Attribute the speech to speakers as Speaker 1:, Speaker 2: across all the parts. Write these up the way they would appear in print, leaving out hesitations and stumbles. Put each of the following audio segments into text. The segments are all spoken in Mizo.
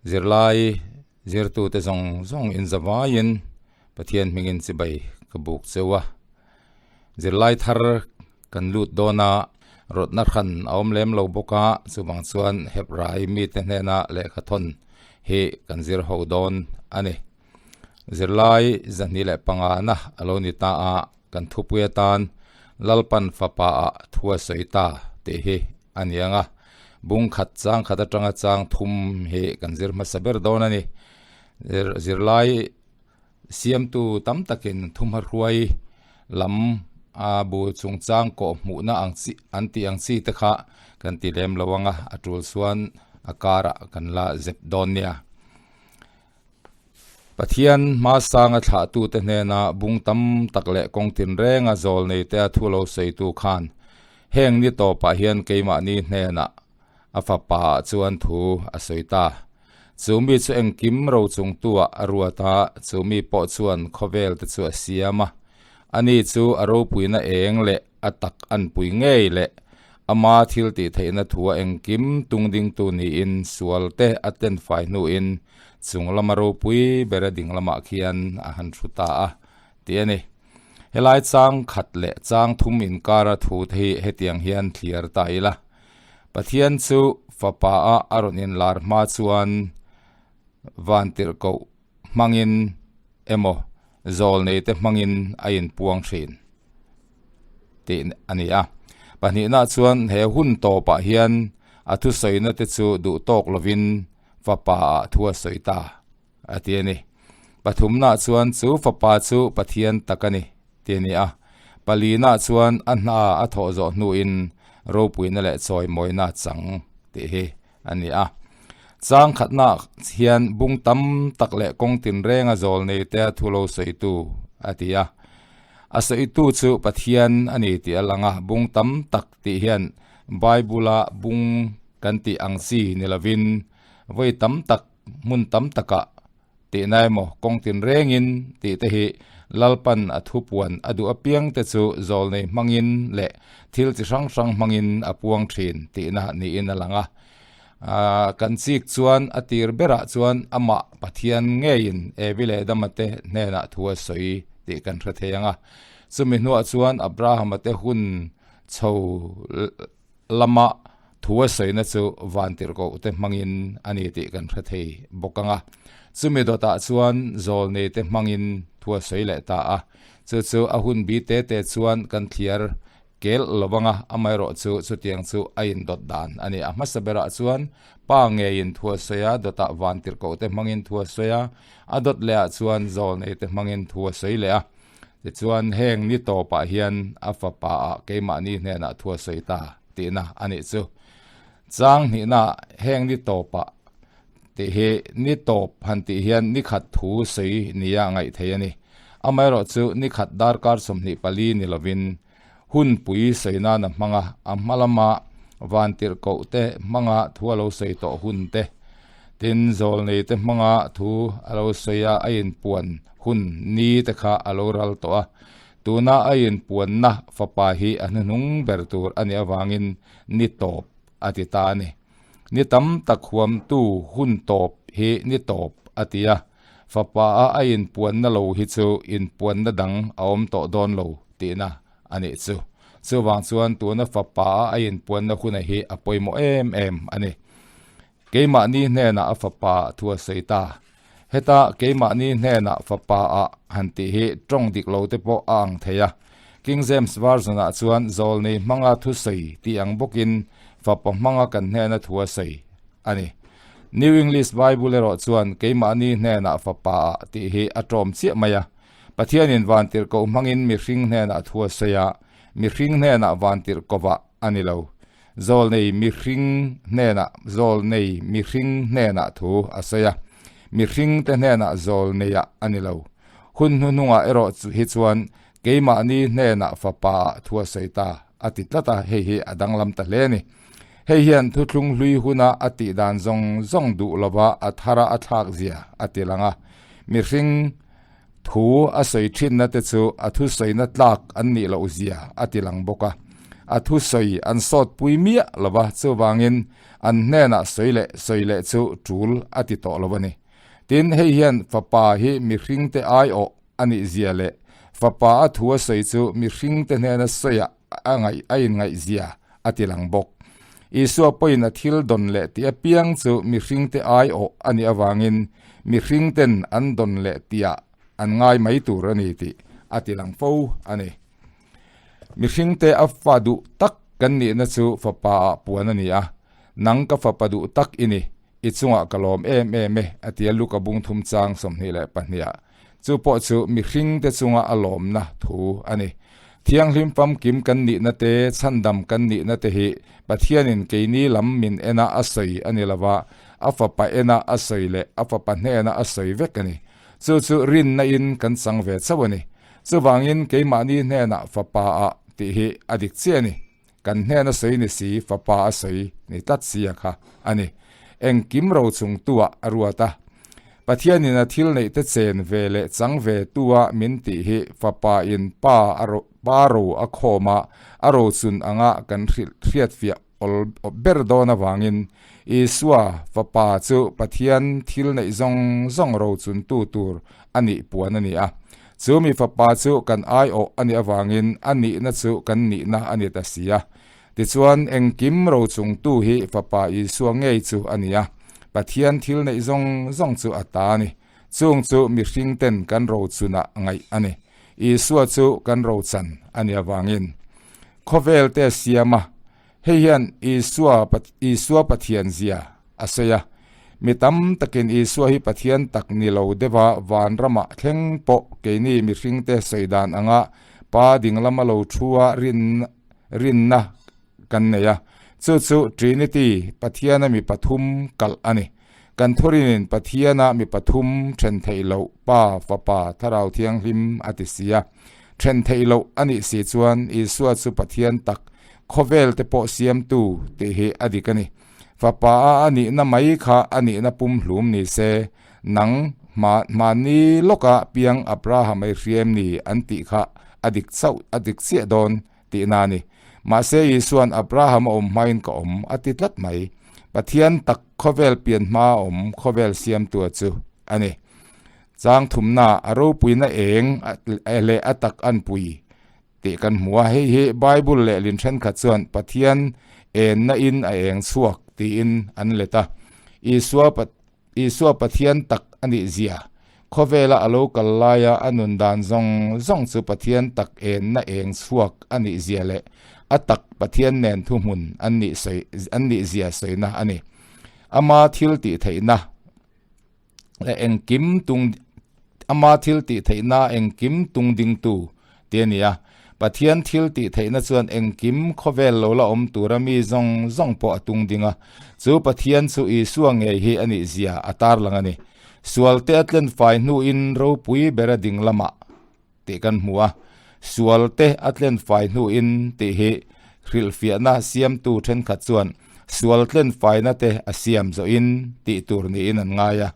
Speaker 1: Zirlai zirtute zawng zawng inzavaiin Pathian hmingin chibai ka buk cheu a. Zirlai thar kan lut dawn a, rawtna hran a awm lem lo bawk a, chuvang chuan Hebrai mite hnena lehkha thawn hi kan zir ho dawn a ni. Zirlai 25 na a lo ni ta a, kan thupui atan Lalpan fapa ah thu a sawi ta tih hi a ni ang a, bung khat chang khat atanga chang thum hi kan zir hmasa ber dawn a ni. Zirlai siamtu tam takin thumha hruai lam a bu chungchang kawh hmuhna ang chi an tih ang chi te kha kan ti lem lo ang a, a tul chuan a karah kan la zep dawn nia. Pathian hmasanga thlahtute hnena bung tam tak leh kawng tinrenga zawl neite a thu lo sawitu khan heng ni tawpah hian keimahni hnenah a fapa ah chuan thu a sawi ta. Chu mi chu engkim ro chungtuah a ruat a, chu mi pawh chuan khawvel te chu a siam a. Ani chu a ropuina eng leh a tak anpui ngei leh ama thil tih theihna thua engkim tungdingtu niin sual te a tlenfai hnuin chung lama ropui bera ding lamah khian a han thu ta a tih a ni. Helai chang khat leh chang thum inkara thu te hi hetiang hian thliar ta ila. Pathian chu Fapa a a rawn inlar hma chuan vantirhkoh hmangin emaw zawlneite hmangin a inpuang thin tih a ni a. Pahnihna chuan he hun tawpah hian a thusawina te chu duh tawk lovin Fapa ah thu a sawi ta a ti a ni. Pathumna chuan chu Fapa chu Pathian tak a ni tih a ni a. Palina chuan a hna a thawh zawh hnuin ropuina leh chawimawina chang tih hi a ni a. Chang khatna hian bung tam tak leh kawng tinrenga zawl nei te a thu lo sawitu a ti a. A sawitu chu Pathian a ni tih a lang a, bung tam tak tih hian Bible-a bung kan tih ang chi ni lovin vawi tam tak hmun tam takah tihna emaw kawng tinrengin tih te hi Lalpan a thupuan a duh apiang te chu zawlnei hmangin leh thil chi hrang hrang hmangin a puang thin tihna niin a lang a. Kan chik chuan a tir berah chuan amah Pathian ngeiin Evi leh Adama te hnenah thu a sawi tih kan hre thei ang a. Chumi hnuah chuan Abrahama te hun chho lama thu a sawina chu vantirhkoh te hmangin a ni tih kan hre thei bawk ang a. Chumi dawtah chuan zawlnei te hmangin thu a sawi leh ta a. Chu chu a hun bi te te chuan kan thliar kel lo ang a, amaherawh chu chutiang chu a indawt dan a ni. A hmasa berah chuan pa ngeiin thu a sawi a, dawtah vantirhkoh te hmangin thu a sawi a, a dawt lehah chuan zawlnei te hmangin thu a sawi leh a. Tichuan, heng ni tawpah hian a fapa ah keimahni hnenah thu a sawi ta tihna a nih chu. Chang hnihna heng ni tawpah tih hi ni tawp han tih hian ni khat thu sawi nia ngaih thei a ni. Amaherawh chu ni khat darkar 24 ni lovin hunpui sawi nan a hmang a, a hma lama vantirhkoh te hmanga thu a lo sawi tawh hun te, tin zawlnei te hmanga thu a lo sawi a, a inpuan hun ni te kha a lo ral tawh a. Tuna a inpuanna fapa hi a hnuhnung ber tur a nih avangin ni tawp a ti ta a ni. Ni tam tak huamtu hun tawp hi ni tawp a ti a, fapa a a inpuanna lo hi chu inpuanna dang a awm tawh dawn lo tihna a nih chu. Chuvang chuan tuna fapa a a inpuanna huna hi a pawimawh em em a ni. Keimahni hnenah a fapa thu a sawi ta. Heta keimahni hnenah fapa a han tih hi tawng dik lo te pawh a ang thei a. King James Version-ah chuan zawlnei hmanga thusawi tih ang bawkin fapa hmanga kan hnena thu a sawi a ni. New English Bible erawh chuan keimahni hnenah fapa a tih hi a tawm chiah mai a. Pathianin vantirhkoh hmangin mihring hnenah thu a sawi a, mihring hnenah vantirhkovah a ni lo. Zawlnei mihring hnenah zawlnei mihring hnenah thu a sawi a, mihringte hnenah zawlneiah a ni lo. Hun hnuhnungah erawh hi chuan keimahni hnenah fapa ah thu a sawi ta a ti tlat a, hei hi a danglam ta hle a ni. Hei hian thuthlung hlui huna a tih dan zawng zawng duh lova a thara a thlak zia a ti lang a, mihring Thu a sawi thinna te chu a thusawina tlak an nih loh zia a ti lang bawk a. A thusawi an sawtpui miah lo va, chuvangin an hnenah sawi leh sawi leh chu tul a ti tawh lo a ni. Tin, hei hian Fapa hi mihringte aiawh a nih zia leh Fapa a thu a sawi chu mihringte hnena sawiah a ngaih a inngaih zia a ti lang bawk. Isua pawhin a thil dawn leh tih apiang chu mihringte aiawh a nih avangin mihringten an dawn leh tihah an ngai mai tur a ni tih a ti lang fo a ni. Mihringte a fa duh tak kan nihna chu fapa ah puan a ni a, Nang ka fapa duh tak i ni, i chungah ka lawm em em e, a ti a Luka bung thum chang 22 ah. Chu pawh chu mihringte chunga a lawmna thu a ni. Thianghlim famkim kan nihna te, chhandam kan nihna te hi Pathianin keini lam min ena a sawi a ni lova, a fapa ena a sawi leh a fapa hnena a sawi vek a ni. Chu chu rinna in kan chang ve chauh a ni. Chuvangin keimahni hnenah fapa ah tih hi a dik chiah a ni. Kan hnena sawi ni si, fapa a sawi ni tlat si a kha a ni. Engkim ro chung tuah a ruat a. Pathianin a thil neih te chen ve leh chang ve tua min tih hi fapa in pa a ro pa ro a khawm a, a ro chun anga kan hrilh hriatfiah awl ber dawn avangin Isua fapa chu Pathian thil neih zawng zawng ro chun tu tur a nih puan a ni a. Chu mi fapa chu kan aiawh a nih avangin a nihna chu kan nihna a ni ta si a. Tichuan, engkim rochungtu hi Fapa Isua ngei chu a ni a, Pathian thil neih zawng zawng chu a ta a ni. Chung chu mihringten kan rochunah ngaih a ni. Isua chu kan rochan a ni avangin khawvel te a siam a. Hei hian Isua Isua Pathian zia a sawi a. Mi tam takin Isua hi Pathian tak ni lo deuha vanramah thleng pawh keini mihringte sawi dan anga Pa dinglama lo thu a rin rinna kan nei a, chu chu Trinity, Pathiana mi pathum kalh a ni. Kan thurinin Pathiana mi pathum then theih loh Pa, Fapa, Thlarau Thianghlim a ti si a. Then theih loh a nih si chuan Isua chu Pathian tak, khawvel te pawh siamtu tih hi a dik a ni. Fapa a a nihna mai kha a nihna pumhlum ni se, nang hma hmanni lawka piang Abraham ei hriam ni an tih kha a dik chauh a dik chiah dawn tihna a ni. Mahse Isua'n Abraham a awm hmain ka awm a ti tlat mai. Pathian tak khawvel pian hma a awm khawvel siamtua chu a ni. Chang thumna a ropuina eng leh a tak an pui tih kan hmu a. Hei hi Bible lehlin thenkhat chuan Pathian enna in a eng chhuak tiin an let a. Isua Isua Pathian tak a nih zia, khawvela a lo kal laia a nun dan zawng zawng chu Pathian tak enna eng chhuak a nih zia leh a tak Pathian nen thuhmun an nih sawi an nih zia sawina a ni. Ama thil tih theihna leh engkim tung ama thil tih theihna engkim tung dingtu tih a ni a. Pathian thil tih theihna chuan engkim khawvel lo la awm tura mi zawng zawng pawh a tung ding a. Chu Pathian chu Isua ngei hi a nih zia a tarlang a ni. Sualte a tlen fai hnuin ropui bera ding lamah tih kan hmu a. Sualte a tlen fai hnuin tih hi hrilhfiahna siamtu thenkhat chuan sual tlen faina te a siam zawhin tih tur niin an ngai a.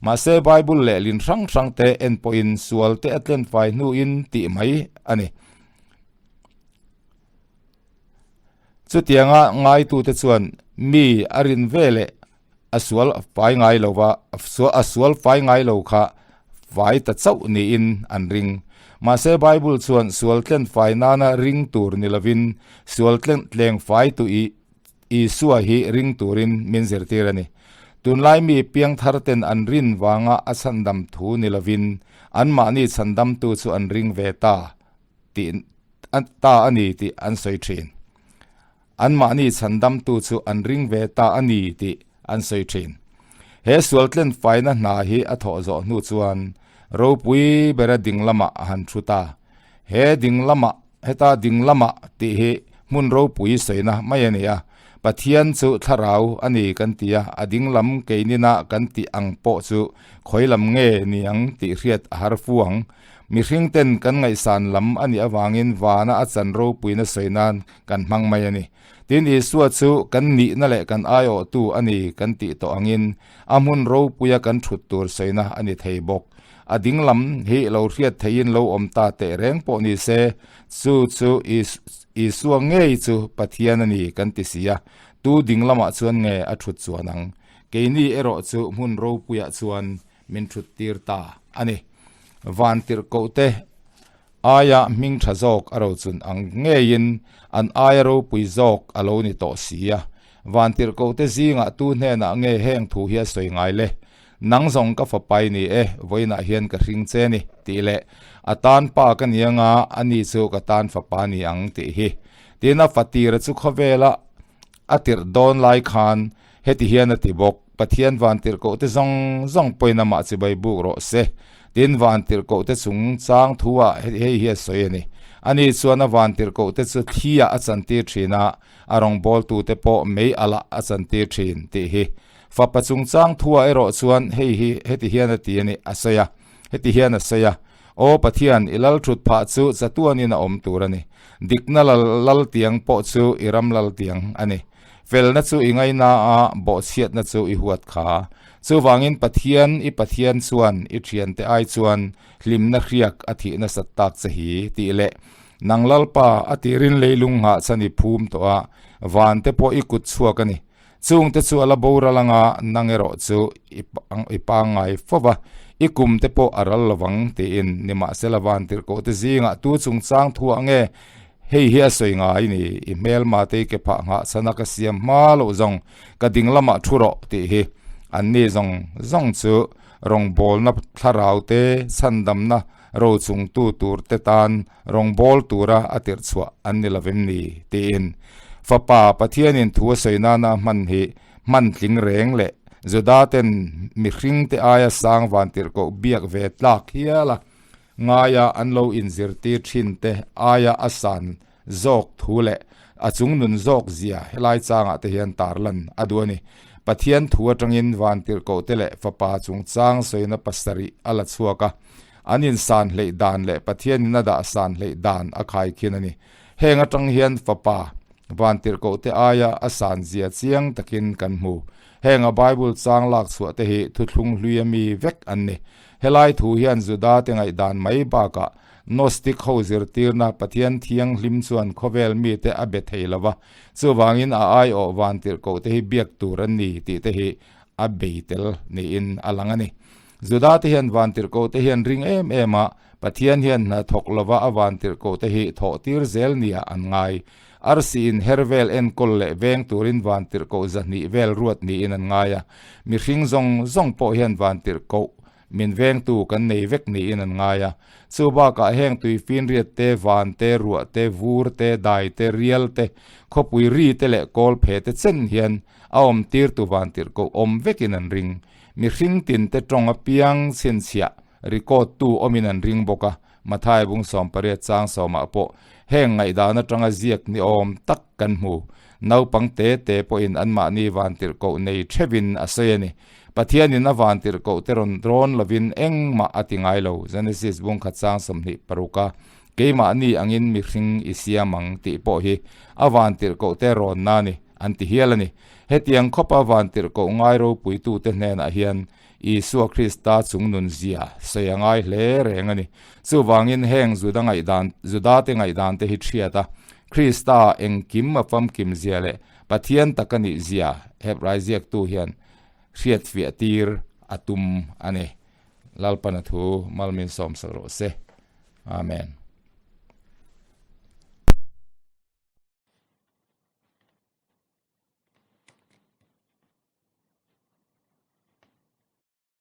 Speaker 1: Mahse Bible lehlin hrang hrang te en pawhin sual te a tlen fai hnuin tih mai a ni. Chutianga ngaitute chuan mi a rin ve leh a sual fai ngai lo va, a sual fai ngai lo kha fai ta chauh niin an ring. Mahse Bible chuan sual tlen fai nana ring tur ni lovin sual tlen tleng fai tu i Isua hi ring turin min zirtir a ni. Tunlai mi piangthar ten an rin vanga a chhandam thu ni lovin anmahni chhandamtu chu an ring ve ta tih ta a ni tih an sawi thin. Anmahni chhandamtu chu an ring ve ta a ni tih an sawi thin. He sualtlen faina hna hi a thawh zawh hnu chuan ropui bera ding lamah a han thu ta. He ding lamah, heta ding lamah tih hi hmun ropui sawina mai a ni a. Pathian chu thlarau a ni kan ti a, a ding lam keinina kan tih ang pawh chu khawi lam nge ni ang tih hriat a har fu ang. Mihring ten kan ngaihsan lam a nih avangin vana a chan ropuina sawi nan kan hmang mai a ni. Tin, Isua chu kan nihna leh kan aiawhtu a ni kan tih tawh angin a hmun ropuia kan thut tur sawina a ni thei bawk. A ding lam hi lo hriat theihin lo awm ta teh reng pawh ni se, chu chu. Isua ngei chu Pathian a ni kan ti si a, tu ding lamah chuan nge a thut chuan ang? Keini erawh chu hmun ropuiah chuan min thut tir ta a ni. Vantirhkohte aia hming tha zawk a rochun ang ngeiin an aia ropui zawk a lo ni tawh si a. Vantirhkohte zingah tu hnenah nge heng thu hi a sawi ngai le? Nang zawng ka fapa i ni e, vawiinah hian ka hring che ni, tih leh a tan pa ka ni anga ani chu ka tan fapa ni ang tih hi. Tin a fatira chu khawvela a tirh dawn lai khan heti hian a ti bawk, Pathian vantirhkoh te zawng zawng pawhin amah chibai buk rawh se. Tin vantirhkoh te chung chang thu ah hei hi a sawi a ni. Ani chuan a vantirhkoh te chu thli ah a chantir thin a, a rawngbawltu te pawh mei alh ah a chantir thin tih hi. Fapa chungchang thuah erawh chuan hei hi heti hian a ti a ni, a sawi a, heti hian a sawi a, Aw Pathian, i lal thut phah chu chatuanin a awm tur a ni. Dikna lal lal tiang pawh chu i ram lal tiang a ni. Felna chu i ngaina a, bawhchhiatna chu i huat kha. Chuvangin Pathian, i Pathian chuan i thiante ai chuan hlimna hriak a thih nasat tak che hi, tih leh nang Lalpa a tirin leilung nghah chhan i phum tawh a, van te pawh i kut chhuak a ni. Chungte chu a la boral anga nang erawh chu i pangngai fo va, i kum te pawh a ral lo vang tiin nimahsela vantirhkoh te zingah tu chungchang thuah nge hei hi a sawi ngai ni, i hmelma te i ke phah nghah chhan a ka siam hma loh zawng ka ding lamah thu rawh tih hi anni zawng zawng chu rawngbawlna thlarau te chhandamna rochungtu tur te tan Rawngbâwl tura a tirh chhuah an ni lovem ni? tiin Fapa Pathianin thu a sawi nana hman hi hman tling reng leh Juda-ten mihringte aia sang vantirhkoh biak ve tlak hial a ngaia an lo inzirtir thinte aia a san zawk thu leh a chungnun zawk zia helai changah te hian tarlan a duh a ni. Pathian thu atangin vantirhkohte leh Fapa chungchang sawina pasarih a la chhuak a. An insan hleih dan leh Pathianin a dah san hleih dan a khai khin a ni. Heng atang hian Fapa, vantirhkohte aia a san zia chiang takin kan hmu. Heng a Bible chang lak chhuah te hi thuthlung hlui a mi vek an ni. Helai thu hian Juda te ngaihdan mai bakah Gnostic ho zirtirna Pathian thianghlim chuan khawvel mite a be thei lo va, chuvangin a aiawh vantirhkohte hi biak tur an ni tih te hi a bei tel niin a lang a ni. Juda te hian vantirhkoh te hian ring em em a, Pathian hian hna thawk lova a vantirhkoh te hi thawh tir zel nia an ngai. Arsi in her vel enkawl leh veng turin vantirhkoh zahnih vel ruat niin an ngai a. Mihring zawng zawng pawh hian vantirhkoh min vengtu kan nei vek niin an ngai a. Chu bakah heng tuifinriat te, van te, ruah te, vur te, dai te, rial te, khawpui ri te leh kawlphe te chen hian a awm tirtu vantirhkoh awm vekin an ring. Mihring tinte tawng apiang chhinchhiah record tu awmin an ring bawk a, Mathai bung 18 chang sawmah pawh heng ngaihdan atanga ziak ni awm tak kan hmu. Naupang te te pawhin anmahni vantirhkoh nei theuhin a sawi a ni. Pathianin a vantirhkoh te rawn rawn lovin engmah a ti ngai lo, Genesis bung khat chang 26 a keimahni angin mihring i siam ang tih pawh hi a vantirhkoh te rawnna a ni an ti hial a ni. Hetiang khawpa vantirhkoh ngai ropuitute hnenah hian Isua Krista chungnun zia sawi a ngai hle reng a ni. Chuvangin heng Juda ngaihdan, Judate ngaihdan te hi thiat a, Krista engkim a famkim zia leh Pathian tak a nih zia Hebrai ziaktu hian hriatfiah tir a tum a ni. Lalpana thu malmin sawmsak rawh se. Amen.